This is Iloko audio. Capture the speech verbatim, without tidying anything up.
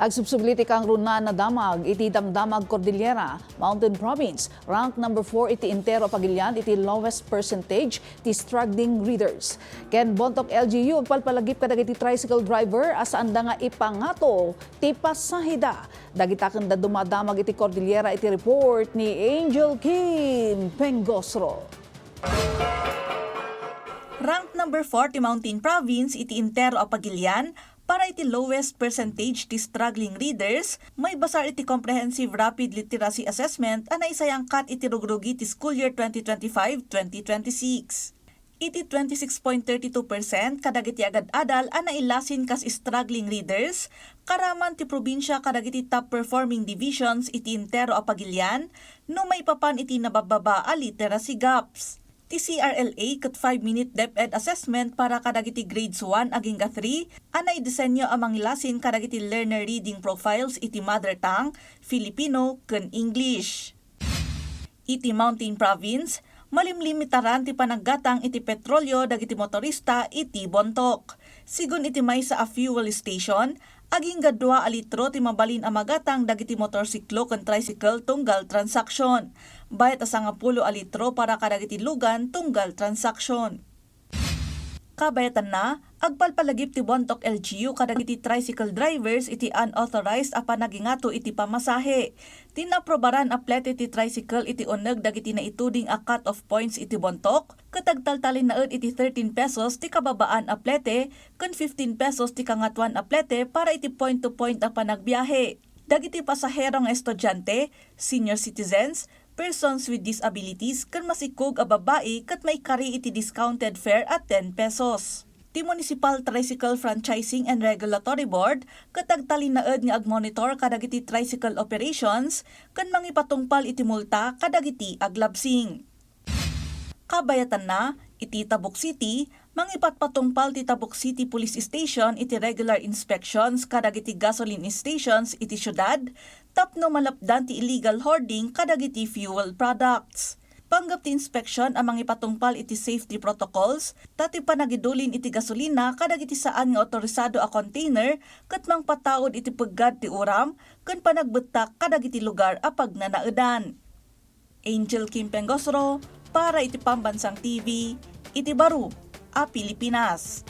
Agsubsubli ti kangrunaan a damag iti Damdamag Cordillera, Mountain Province, rank number four iti entero a pagilian iti lowest percentage ti struggling readers. Ken Bontoc L G U agpalpalagip kadagiti tricycle driver a saanda nga ipangato ti pasaheda. Dagita ken dadduma a damag iti Cordillera iti report ni Angel Kim Pengosro. Rank number four ti Mountain Province iti entero a pagilian para iti lowest percentage ti struggling readers, maibasar iti Comprehensive Rapid Literacy Assessment a naisayangkat iti rugrugi ti school year twenty twenty-five twenty twenty-six. Iti twenty-six point thirty-two percent kadagiti agad-adal a nailasin kas struggling readers, karaman ti probinsia kadagiti top performing divisions iti entero a pagilian no maipapan iti nababbaba a literacy gaps. Ti C R L A ket five-minute DepEd assessment para kadagiti grades one agingga three a naidisenyo a mangilasin kadagiti learner reading profiles iti mother tongue, Filipino, ken English. Iti Mountain Province, malimlimitaran ti panaggatang iti petrolyo dagiti motorista iti Bontoc. Sigun iti maysa a fuel station, agingga dua a litro ti mabalin a magatang dagiti motorsiklo ken tricycle tunggal transaction. Bayat a sangapulo a litro para kadagiti lugan tunggal transaction. Kabayatanna, agpalpalagip ti Bontoc L G U kadagiti tricycle drivers iti unauthorized a panagingato iti pamasahe. Ti naaprobaran a plete ti tricycle iti uneg dagiti naituding a cut-off points iti Bontoc, ket agtaltalinaed iti thirteen pesos ti kababaan a plete ken fifteen pesos ti kangatoan a plete para iti point-to-point a panagbiahe. Dagiti pasahero nga estudiante, senior citizens, persons with disabilities, ken masikkog a babbai ket maikari iti discounted fare a ten pesos. Ti Municipal Tricycle Franchising and Regulatory Board ket agtalinaed nga agmonitor kadagiti tricycle operations ken mangipatungpal iti multa kadagiti aglabsing. Kabayatanna, iti Tabuk City, mangipatpatungpal ti Tabuk City Police Station iti regular inspections kadagiti gasoline stations iti siudad tapno malapdan ti illegal hoarding kadagiti fuel products. Panggep ti inspeksion a mangipatungpal iti safety protocols, ta ti panagidulin iti gasolina kadagiti saan nga otorisado a container ket mangpataud iti peggad ti uram ken panagbettak kadagiti lugar a pagnanaedan. Angel Kim Pengosro para iti Pambansang T V iti baro a Pilipinas.